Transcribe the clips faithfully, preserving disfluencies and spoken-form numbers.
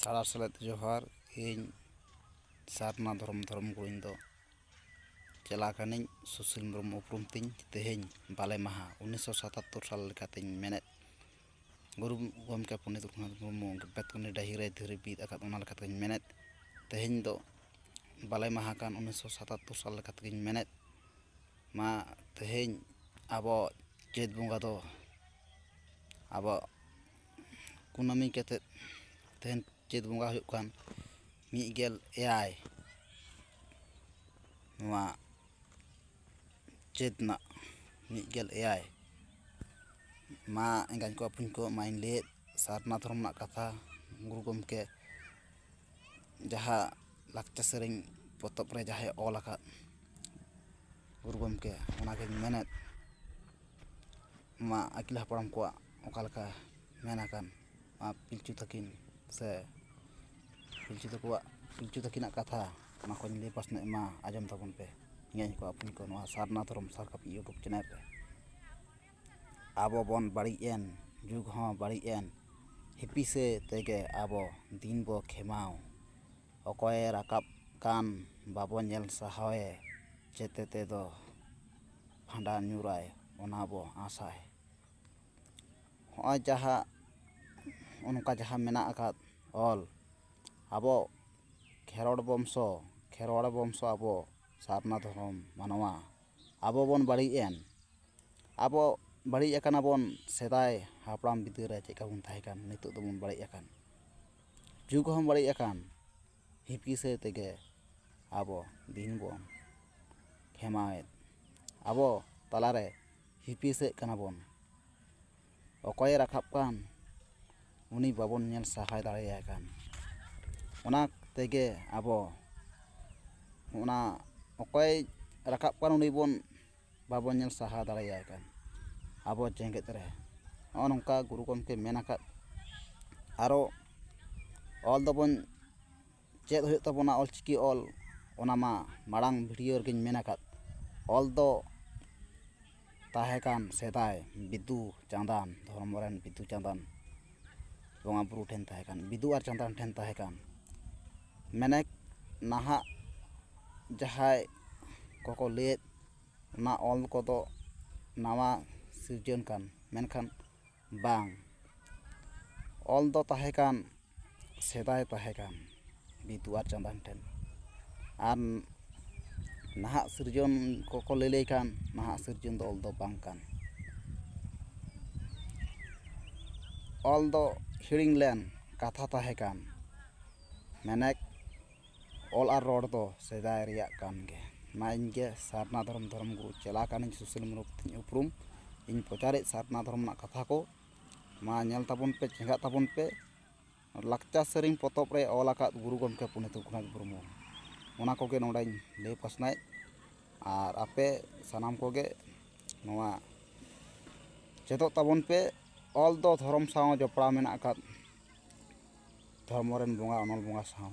ᱥᱟᱨᱟ ᱥᱮᱞᱮᱫ ᱡᱚᱦᱟᱨ᱾ ᱤᱧ ᱥᱟᱨᱱᱟ ᱫᱷᱚᱨᱚᱢ, ᱫᱷᱚᱨᱚᱢ ᱜᱩᱨᱩᱧ ᱫᱚ ᱪᱮᱞᱟ ᱠᱟᱹᱱᱟᱹᱧ᱾ ᱥᱩᱥᱤᱞ ᱢᱩᱨᱢᱩ ᱩᱯᱨᱩᱢ ᱛᱤᱧ᱾ ᱛᱮᱦᱮᱧ ᱵᱟᱞᱮ ᱢᱟᱦᱟ, ᱩᱱᱤᱥᱥᱚ ᱥᱟᱛᱟᱛᱛᱳᱨ ᱥᱟᱞ ᱞᱮᱠᱟᱛᱤᱧ ᱢᱮᱱᱮᱫ, ᱜᱩᱨᱩ ᱜᱚᱢᱠᱮ ᱯᱚᱱᱰᱤᱛ ᱨᱚᱜᱷᱩᱱᱟᱛᱷ ᱢᱩᱨᱢᱩ ᱵᱮᱛᱠᱩᱱᱤ ᱰᱟᱹᱦᱤ ᱨᱮ ᱫᱷᱤᱨᱤ ᱵᱤᱫ ᱟᱠᱟᱫ, ᱚᱱᱟ ᱞᱮᱠᱟᱛᱤᱧ ᱢᱮᱱᱮᱫ᱾ ᱛᱮᱦᱮᱧ ᱫᱚ ᱵᱟᱞᱮ ᱢᱟᱦᱟ ᱠᱟᱱ, ᱩᱱᱤᱥᱥᱚ ᱥᱟᱛᱟᱛᱛᱳᱨ ᱥᱟᱞ ᱞᱮᱠᱟᱛᱤᱧ ᱢᱮᱱᱮᱫ᱾ ᱢᱟ ᱛᱮᱦᱮᱧ ᱟᱵᱚ ᱪᱟᱹᱛ ᱵᱚᱸᱜᱟ ᱫᱚ ᱟᱵᱚ ᱠᱩᱱᱟᱹᱢᱤ ᱠᱟᱛᱮᱫ, ᱛᱮᱦᱮᱧ ᱪᱟᱹᱛ ᱵᱚᱸᱜᱟ ᱦᱩᱭᱩᱜ ᱠᱟᱱ ᱢᱤᱫ ᱜᱮᱞ ᱮᱭᱟᱭ, ᱱᱚᱣᱟ ᱪᱟᱹᱛ ᱨᱮᱱᱟᱜ ᱢᱤᱫ ᱜᱮᱞ ᱮᱭᱟᱭ᱾ ᱢᱟ ᱮᱸᱜᱟᱧ ᱠᱚ ᱟᱹᱯᱩᱧ ᱠᱚ, ᱢᱟᱧ ᱞᱟᱹᱭᱮᱫ ᱥᱟᱨᱱᱟ ᱫᱷᱚᱨᱚᱢ ᱨᱮᱱᱟᱜ ᱠᱟᱛᱷᱟ᱾ ᱜᱩᱨᱩ ᱜᱚᱢᱠᱮ ᱡᱟᱦᱟᱸ ᱞᱟᱠᱪᱟᱨ ᱥᱮᱨᱮᱧ ᱯᱚᱛᱚᱵ ᱨᱮ ᱡᱟᱦᱟᱸᱭ ᱚᱞ ᱟᱠᱟᱫ ᱜᱩᱨᱩ ᱜᱚᱢᱠᱮ, ᱚᱱᱟᱜᱤᱧ ᱢᱮᱱᱮᱫ, ᱱᱚᱣᱟ ᱟᱹᱜᱤᱞ ᱦᱟᱯᱲᱟᱢ ᱠᱚᱣᱟᱜ ᱚᱠᱟ ᱞᱮᱠᱟ ᱢᱮᱱ ᱟᱠᱟᱱ, ᱱᱚᱣᱟ ᱯᱤᱞᱪᱩ ᱛᱟᱹᱠᱤᱱ ᱥᱮ ᱯᱤᱞᱪᱩ ᱛᱟᱠᱚᱣᱟᱜ, ᱯᱤᱞᱪᱩ ᱛᱟᱹᱠᱤᱱᱟᱜ ᱠᱟᱛᱷᱟ, ᱚᱱᱟ ᱠᱚᱧ ᱞᱟᱹᱭ ᱯᱟᱥᱱᱟᱣ ᱢᱟ, ᱟᱸᱡᱚᱢ ᱛᱟᱵᱚᱱ ᱯᱮ᱾ ᱤᱧ ᱠᱚ ᱟᱹᱯᱩᱧ ᱠᱚ, ᱱᱚᱣᱟ ᱥᱟᱨᱱᱟ ᱫᱷᱚᱨᱚᱢ ᱥᱟᱨ ᱠᱟᱹᱯᱤ YouTube ᱪᱮᱱᱮᱞ ᱨᱮ᱾ ᱟᱵᱚ ᱵᱚᱱ ᱵᱟᱹᱲᱤᱡ ᱮᱱ, ᱡᱩᱜᱽ ᱦᱚᱸ ᱵᱟᱹᱲᱤᱡ ᱮᱱ, ᱦᱤᱯᱤᱥᱟᱹ ᱛᱮᱜᱮ ᱟᱵᱚ ᱫᱤᱱ ᱵᱚ ᱠᱷᱮᱢᱟᱣ᱾ ᱚᱠᱚᱭᱮ ᱨᱟᱠᱟᱵ ᱠᱟᱱ ᱵᱟᱵᱚ ᱧᱮᱞ ᱥᱟᱦᱟᱣᱮ, ᱪᱮᱛᱮ ᱛᱮᱫᱚ ᱯᱷᱟᱸᱰᱟ ᱧᱩᱨᱟᱭ, ᱚᱱᱟ ᱵᱚ ᱟᱸᱥᱟᱭ᱾ ᱦᱚᱸᱜᱼᱚᱭ ᱡᱟᱦᱟᱸ ᱚᱱᱠᱟ ᱡᱟᱦᱟᱸ ᱢᱮᱱᱟᱜ ᱟᱠᱟᱫ ᱚᱞ, ᱟᱵᱚ ᱠᱷᱮᱨᱣᱟᱲ ᱵᱚᱝᱥᱚ, ᱠᱷᱮᱨᱣᱟᱲ ᱵᱚᱝᱥᱚ ᱟᱵᱚ ᱥᱟᱨᱱᱟ ᱫᱷᱚᱨᱚᱢ ᱢᱟᱱᱣᱟ, ᱟᱵᱚ ᱵᱚᱱ ᱵᱟᱹᱲᱤᱡ ᱮᱱ, ᱟᱵᱚ ᱵᱟᱹᱲᱤᱡ ᱟᱠᱟᱱᱟ ᱵᱚᱱ᱾ ᱥᱮᱫᱟᱭ ᱦᱟᱯᱲᱟᱢ ᱵᱤᱫᱟᱹᱞ ᱨᱮ ᱪᱮᱫ ᱞᱮᱠᱟ ᱵᱚᱱ ᱛᱟᱦᱮᱸ ᱠᱟᱱ, ᱱᱤᱛᱚᱜ ᱫᱚᱵᱚᱱ ᱵᱟᱹᱲᱤᱡ ᱟᱠᱟᱱ, ᱡᱩᱜᱽ ᱦᱚᱸ ᱵᱟᱹᱲᱤᱡ ᱟᱠᱟᱱ᱾ ᱦᱤᱯᱤᱥᱟᱹ ᱛᱮᱜᱮ ᱟᱵᱚ ᱫᱤᱱ ᱵᱚᱱ ᱠᱷᱮᱢᱟᱣᱮᱫ᱾ ᱟᱵᱚ ᱛᱟᱞᱟᱨᱮ ᱦᱤᱯᱤᱥᱟᱹᱜ ᱠᱟᱱᱟ ᱵᱚᱱ᱾ ᱚᱠᱚᱭᱮ ᱨᱟᱠᱟᱵ ᱠᱟᱱ, ᱩᱱᱤ ᱵᱟᱵᱚᱱ ᱧᱮᱞ ᱥᱟᱦᱟᱭ ᱫᱟᱲᱮᱭᱟᱭ ᱠᱟᱱ᱾ ᱚᱱᱟ ᱛᱮᱜᱮ ᱟᱵᱚ ᱚᱱᱟ ᱚᱠᱚᱭ ᱨᱟᱠᱟᱵ ᱠᱟᱱ, ᱩᱱᱤ ᱵᱚᱱ, ᱵᱟᱵᱚᱱ ᱧᱮᱞ ᱥᱟᱦᱟ ᱫᱟᱲᱮᱭᱟᱭ ᱠᱟᱱ ᱟᱵᱚ ᱡᱮᱜᱮᱛ ᱨᱮ᱾ ᱱᱚᱜᱼᱚ ᱱᱚᱝᱠᱟ ᱜᱩᱨᱩ ᱜᱚᱢᱠᱮ ᱢᱮᱱ ᱟᱠᱟᱫ᱾ ᱟᱨᱚ ᱚᱞ ᱫᱚᱵᱚᱱ ᱪᱮᱫ ᱦᱩᱭᱩᱜ ᱛᱟᱵᱚᱱᱟ, ᱚᱞᱪᱤᱠᱤ ᱚᱞ, ᱚᱱᱟ ᱢᱟ ᱢᱟᱲᱟᱝ ᱵᱷᱤᱰᱤᱭᱳ ᱨᱮᱜᱮᱧ ᱢᱮᱱ ᱟᱠᱟᱫ᱾ ᱚᱞ ᱫᱚ ᱛᱟᱦᱮᱸ ᱠᱟᱱ ᱥᱮᱫᱟᱭ ᱵᱤᱫᱩ ᱪᱟᱸᱫᱟᱱ, ᱫᱷᱚᱨᱢᱚ ᱨᱮᱱ ᱵᱤᱫᱩ ᱪᱟᱸᱫᱟᱱ ᱵᱚᱸᱜᱟ ᱵᱩᱨᱩ ᱴᱷᱮᱱ ᱛᱟᱦᱮᱸ ᱠᱟᱱ, ᱵᱤᱫᱩ ᱟᱨ ᱪᱟᱸᱫᱟᱱ ᱴᱷᱮᱱ ᱛᱟᱦᱮᱸ ᱠᱟᱱ᱾ ᱢᱮᱱᱮᱠ ᱱᱟᱦᱟᱜ ᱡᱟᱦᱟᱸᱭ ᱠᱚᱠᱚ ᱞᱟᱹᱭᱮᱫ, ᱚᱱᱟ ᱚᱞ ᱠᱚᱫᱚ ᱱᱟᱣᱟ ᱥᱤᱨᱡᱚᱱ ᱠᱟᱱ, ᱢᱮᱱᱠᱷᱟᱱ ᱵᱟᱝ, ᱚᱞ ᱫᱚ ᱛᱟᱦᱮᱸ ᱠᱟᱱ, ᱥᱮᱫᱟᱭ ᱛᱟᱦᱮᱸ ᱠᱟᱱ ᱵᱤᱫᱩ ᱟᱨ ᱪᱟᱸᱫᱟᱱ ᱴᱷᱮᱱ᱾ ᱟᱨ ᱱᱟᱦᱟᱜ ᱥᱤᱨᱡᱚᱱ ᱠᱚᱠᱚ ᱞᱟᱹᱭ ᱞᱟᱹᱭ ᱠᱷᱟᱱ, ᱱᱟᱦᱟᱜ ᱥᱤᱨᱡᱚᱱ ᱫᱚ ᱚᱞ ᱫᱚ ᱵᱟᱝ ᱠᱟᱱ᱾ ᱚᱞ ᱫᱚ ᱦᱤᱲᱤᱧ ᱞᱮᱱ ᱠᱟᱛᱷᱟ ᱛᱟᱦᱮᱸ ᱠᱟᱱ᱾ ᱢᱮᱱᱮᱠ ᱚᱞ ᱟᱨ ᱨᱚᱲ ᱫᱚ ᱥᱮᱫᱟᱭ ᱨᱮᱭᱟᱜ ᱠᱟᱱ ᱜᱮ᱾ ᱢᱟ, ᱤᱧ ᱜᱮ ᱥᱟᱨᱱᱟ ᱫᱷᱚᱨᱚᱢ, ᱫᱷᱚᱨᱚᱢ ᱜᱩᱨᱩ ᱪᱮᱞᱟ ᱠᱟᱹᱱᱟᱹᱧ, ᱥᱳᱥᱟᱞ ᱢᱤᱰᱤᱭᱟ ᱛᱤᱧ ᱩᱯᱨᱩᱢ᱾ ᱤᱧ ᱯᱨᱚᱪᱟᱨᱮᱫ ᱥᱟᱨᱱᱟ ᱫᱷᱚᱨᱚᱢ ᱨᱮᱱᱟᱜ ᱠᱟᱛᱷᱟ ᱠᱚ᱾ ᱢᱟ, ᱧᱮᱞ ᱛᱟᱵᱚᱱ ᱯᱮ, ᱪᱮᱸᱜᱷᱟᱜ ᱛᱟᱵᱚᱱ ᱯᱮ᱾ ᱞᱟᱠᱪᱟᱨ ᱥᱮᱨᱮᱧ ᱯᱚᱛᱚᱵ ᱨᱮ ᱚᱞ ᱟᱠᱟᱫ ᱜᱩᱨᱩ ᱜᱚᱢᱠᱮ ᱯᱚᱱᱰᱤᱛ ᱨᱚᱜᱷᱩᱱᱟᱛᱷ ᱢᱩᱨᱢᱩ, ᱚᱱᱟ ᱠᱚᱜᱮ ᱱᱚᱰᱮᱧ ᱞᱟᱹᱭ ᱯᱟᱥᱱᱟᱣᱮᱫ᱾ ᱟᱨ ᱟᱯᱮ ᱥᱟᱱᱟᱢ ᱠᱚᱜᱮ ᱱᱚᱣᱟ ᱪᱮᱫᱚᱜ ᱛᱟᱵᱚᱱ ᱯᱮ᱾ ᱚᱞ ᱫᱚ ᱫᱷᱚᱨᱚᱢ ᱥᱟᱶ ᱡᱚᱯᱲᱟᱣ ᱢᱮᱱᱟᱜ ᱟᱠᱟᱫ, ᱫᱷᱚᱨᱢᱚ ᱨᱮᱱ ᱵᱚᱸᱜᱟ, ᱚᱱᱚᱞ ᱵᱚᱸᱜᱟ ᱥᱟᱶ᱾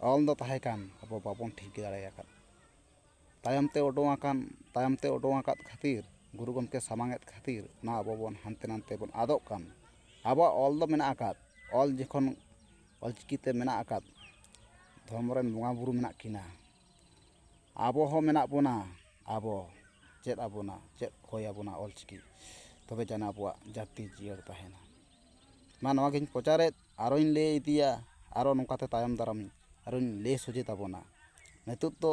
ᱚᱞ ᱫᱚ ᱛᱟᱦᱮᱸ ᱠᱟᱱ, ᱟᱵᱚ ᱵᱟᱵᱚᱱ ᱴᱷᱤᱠᱟᱹ ᱫᱟᱲᱮ ᱟᱠᱟᱫ᱾ ᱛᱟᱭᱚᱢ ᱛᱮ ᱩᱰᱩᱝ ᱟᱠᱟᱱ, ᱛᱟᱭᱚᱢ ᱛᱮ ᱩᱰᱩᱝ ᱟᱠᱟᱫ ᱠᱷᱟᱹᱛᱤᱨ, ᱜᱩᱨᱩ ᱜᱚᱢᱠᱮ ᱥᱟᱢᱟᱝ ᱮᱫ ᱠᱷᱟᱹᱛᱤᱨ, ᱚᱱᱟ ᱟᱵᱚ ᱵᱚᱱ ᱦᱟᱱᱛᱮ ᱱᱟᱱᱛᱮ ᱵᱚᱱ ᱟᱫᱚᱜ ᱠᱟᱱ᱾ ᱟᱵᱚᱣᱟᱜ ᱚᱞ ᱫᱚ ᱢᱮᱱᱟᱜ ᱟᱠᱟᱫ, ᱚᱞ ᱡᱚᱠᱷᱚᱱ ᱚᱞᱪᱤᱠᱤ ᱛᱮ ᱢᱮᱱᱟᱜ ᱟᱠᱟᱫ, ᱫᱷᱚᱨᱢᱚ ᱨᱮᱱ ᱵᱚᱸᱜᱟ ᱵᱩᱨᱩ ᱢᱮᱱᱟᱜ ᱠᱤᱱᱟ, ᱟᱵᱚ ᱦᱚᱸ ᱢᱮᱱᱟᱜ ᱵᱚᱱᱟ᱾ ᱟᱵᱚ ᱪᱮᱫ ᱟᱵᱚᱱᱟ, ᱪᱮᱫ ᱦᱩᱭ ᱟᱵᱚᱱᱟ ᱚᱞᱪᱤᱠᱤ, ᱛᱚᱵᱮ ᱡᱟᱱᱟ ᱟᱵᱚᱣᱟᱜ ᱡᱟᱹᱛᱤ ᱡᱤᱭᱟᱹᱲ ᱛᱟᱦᱮᱱᱟ᱾ ᱢᱟ, ᱱᱚᱣᱟ ᱜᱤᱧ ᱯᱨᱚᱪᱟᱨᱮᱫ, ᱟᱨᱚᱧ ᱞᱟᱹᱭ ᱤᱫᱤᱭᱟ, ᱟᱨᱚ ᱱᱚᱝᱠᱟᱛᱮ ᱛᱟᱭᱚᱢ ᱫᱟᱨᱟᱢ ᱟᱨᱚᱧ ᱞᱟᱹᱭ ᱥᱚᱡᱷᱮ ᱛᱟᱵᱚᱱᱟ᱾ ᱱᱤᱛᱚᱜ ᱫᱚ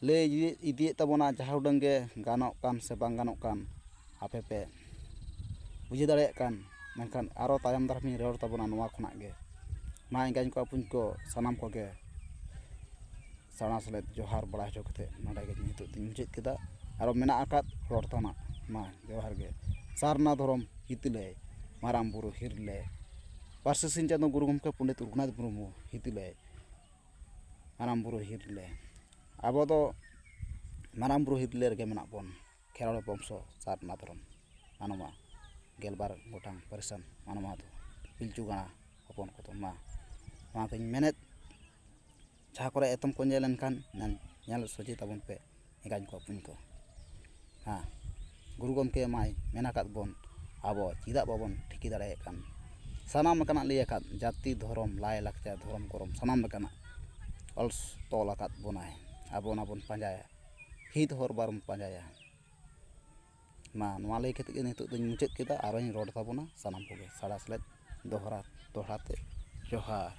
ᱞᱟᱹᱭ ᱤᱫᱤ-, ᱤᱫᱤᱭᱮᱫ ᱛᱟᱵᱚᱱᱟ, ᱡᱟᱦᱟᱸ ᱩᱰᱟᱹᱝ ᱜᱮ ᱜᱟᱱᱚᱜ ᱠᱟᱱ ᱥᱮ ᱵᱟᱝ ᱜᱟᱱᱚᱜ ᱠᱟᱱ, ᱟᱯᱮ ᱯᱮ ᱵᱩᱡᱷᱟᱹᱣ ᱫᱟᱲᱮᱭᱟᱜ ᱠᱟᱱ, ᱢᱮᱱᱠᱷᱟᱱ ᱟᱨᱚ ᱛᱟᱭᱚᱢ ᱫᱟᱨᱟᱢ ᱤᱧ ᱨᱚᱲ ᱛᱟᱵᱚᱱᱟ ᱱᱚᱣᱟ ᱠᱷᱚᱱᱟᱜ ᱜᱮ᱾ ᱢᱟ, ᱮᱸᱜᱟᱧ ᱠᱚ, ᱟᱹᱯᱩᱧ ᱠᱚ, ᱥᱟᱱᱟᱢ ᱠᱚᱜᱮ ᱥᱟᱨᱱᱟ ᱥᱮᱞᱮᱫ ᱡᱚᱦᱟᱨ ᱵᱟᱲᱟ ᱦᱚᱪᱚ ᱠᱟᱛᱮ ᱱᱚᱰᱮ ᱜᱮ ᱱᱤᱛᱚᱜ ᱫᱚᱧ ᱢᱩᱪᱟᱹᱫ ᱠᱮᱫᱟ᱾ ᱟᱨᱚ ᱢᱮᱱᱟᱜ ᱟᱠᱟᱫ ᱨᱚᱲ ᱛᱟᱱᱟᱜ, ᱢᱟ, ᱡᱚᱦᱟᱨ ᱜᱮ᱾ ᱥᱟᱨᱱᱟ ᱫᱷᱚᱨᱚᱢ ᱦᱤᱛᱞᱟᱹᱭ, ᱢᱟᱨᱟᱝ ᱵᱩᱨᱩ ᱦᱤᱨᱞᱟᱹᱭ, ᱯᱟᱹᱨᱥᱤ ᱥᱤᱧ ᱪᱟᱸᱫᱳ ᱜᱩᱨᱩ ᱜᱚᱢᱠᱮ ᱯᱚᱱᱰᱤᱛ ᱨᱚᱜᱷᱩᱱᱟᱛᱷ ᱢᱩᱨᱢᱩ ᱦᱤᱛᱞᱟᱹᱭ, ᱢᱟᱨᱟᱝ ᱵᱩᱨᱩ ᱦᱤᱨᱞᱟᱹᱭ᱾ ᱟᱵᱚ ᱫᱚ ᱢᱟᱨᱟᱝ ᱵᱩᱨᱩ ᱦᱤᱨᱞᱟᱹᱭ ᱨᱮᱜᱮ ᱢᱮᱱᱟᱜ ᱵᱚᱱ, ᱠᱷᱮᱨᱣᱟᱲ ᱵᱚᱝᱥᱚ ᱥᱟᱨᱱᱟ ᱫᱷᱚᱨᱚᱢ ᱢᱟᱱᱣᱟ, ᱜᱮᱞᱵᱟᱨ ᱜᱚᱴᱟᱝ ᱯᱟᱹᱨᱤᱥᱟᱱ ᱢᱟᱱᱣᱟ ᱫᱚ ᱯᱤᱞᱪᱩ ᱜᱟᱲᱟ ᱦᱚᱯᱚᱱ ᱠᱚᱫᱚ᱾ ᱢᱟ, ᱱᱚᱣᱟ ᱠᱚᱧ ᱢᱮᱱᱮᱫ, ᱡᱟᱦᱟᱸ ᱠᱚᱨᱮ ᱮᱛᱚᱢ ᱠᱚ ᱧᱮᱞ ᱮᱱᱠᱷᱟᱱ ᱧᱮᱞ, ᱧᱮᱞ ᱥᱚᱡᱷᱮ ᱛᱟᱵᱚᱱ ᱯᱮ, ᱮᱸᱜᱟᱧ ᱠᱚ, ᱟᱹᱯᱩᱧ ᱠᱚ᱾ ᱦᱮᱸ, ᱜᱩᱨᱩ ᱜᱚᱢᱠᱮ ᱢᱟᱭ ᱢᱮᱱ ᱟᱠᱟᱫ ᱵᱚᱱ, ᱟᱵᱚ ᱪᱮᱫᱟᱜ ᱵᱟᱵᱚᱱ ᱴᱷᱤᱠᱟᱹ ᱫᱟᱲᱮᱭᱟᱜ ᱠᱟᱱ? ᱥᱟᱱᱟᱢ ᱞᱮᱠᱟᱱᱟᱜ ᱞᱟᱹᱭ ᱟᱠᱟᱫ, ᱡᱟᱹᱛᱤ, ᱫᱷᱚᱨᱚᱢ, ᱞᱟᱭ, ᱞᱟᱠᱪᱟᱨ, ᱫᱷᱚᱨᱚᱢ, ᱠᱚᱨᱚᱢ, ᱥᱟᱱᱟᱢ ᱞᱮᱠᱟᱱᱟᱜ ᱚᱞ ᱛᱚᱞ ᱟᱠᱟᱫ ᱵᱚᱱᱟᱭ᱾ ᱟᱵᱚ ᱚᱱᱟ ᱵᱚᱱ ᱯᱟᱸᱡᱟᱭᱟ, ᱦᱤᱛ ᱦᱚᱨ ᱵᱟᱨ ᱵᱚᱱ ᱯᱟᱸᱡᱟᱭᱟ᱾ ᱢᱟ, ᱱᱚᱣᱟ ᱞᱟᱹᱭ ᱠᱟᱛᱮ ᱜᱮ ᱱᱤᱛᱚᱜ ᱫᱚᱧ ᱢᱩᱪᱟᱹᱫ ᱠᱮᱫᱟ᱾ ᱟᱨᱚᱧ ᱨᱚᱲ ᱛᱟᱵᱚᱱᱟ ᱥᱟᱱᱟᱢ ᱠᱚᱜᱮ ᱥᱟᱲᱟ ᱥᱮᱞᱮᱫ ᱫᱚᱦᱲᱟ, ᱫᱚᱦᱲᱟ ᱛᱮ ᱡᱚᱦᱟᱨ᱾